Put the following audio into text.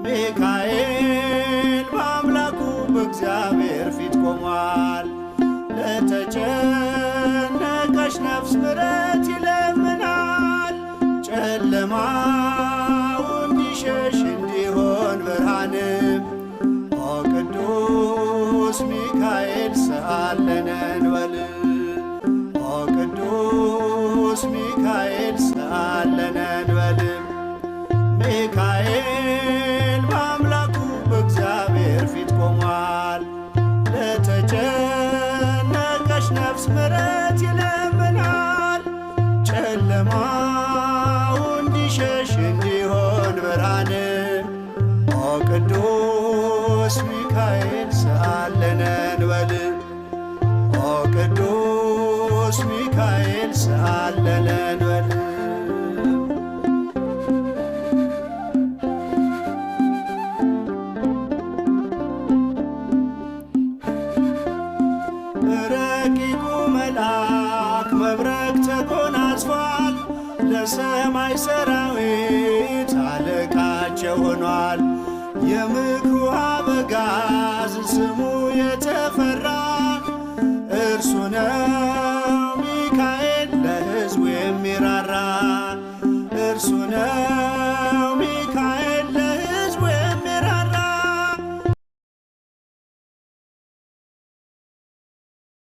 ሚካኤል በአምላኩ በእግዚአብሔር ፊት ቆሟል። ለተጨነቀች ነፍስ ምሕረት ይለምናል። ጨለማው እንዲሸሽ እንዲሆን ብርሃንም ኦ ቅዱስ ሚካኤል ሰአለነ እንበል። ኦ ቅዱስ ሚካኤል ሰአለነ እንበል። ሚካኤል በአምላኩ በእግዚአብሔር ፊት ቆሟል። ለተጨነቀች ነፍስ ምሕረት ይለምናል። ጨለማው እንዲሸሽ እንዲሆን ብርሃን ኦ ቅዱስ ሚካኤል ሰአለነ እንበል። ኦ ቅዱስ ሚካኤል ሰአለነ እንበል። ረቂቁ መልአክ መብረቅ ተጎናጽፏል። ለሰማይ ሰራዊት አለቃቸው ሆኗል። የምክሩ አበጋዝ ስሙ የተፈራ እርሱ ነው ሚካኤል ለሕዝቡ የሚራራ እርሱ ነው።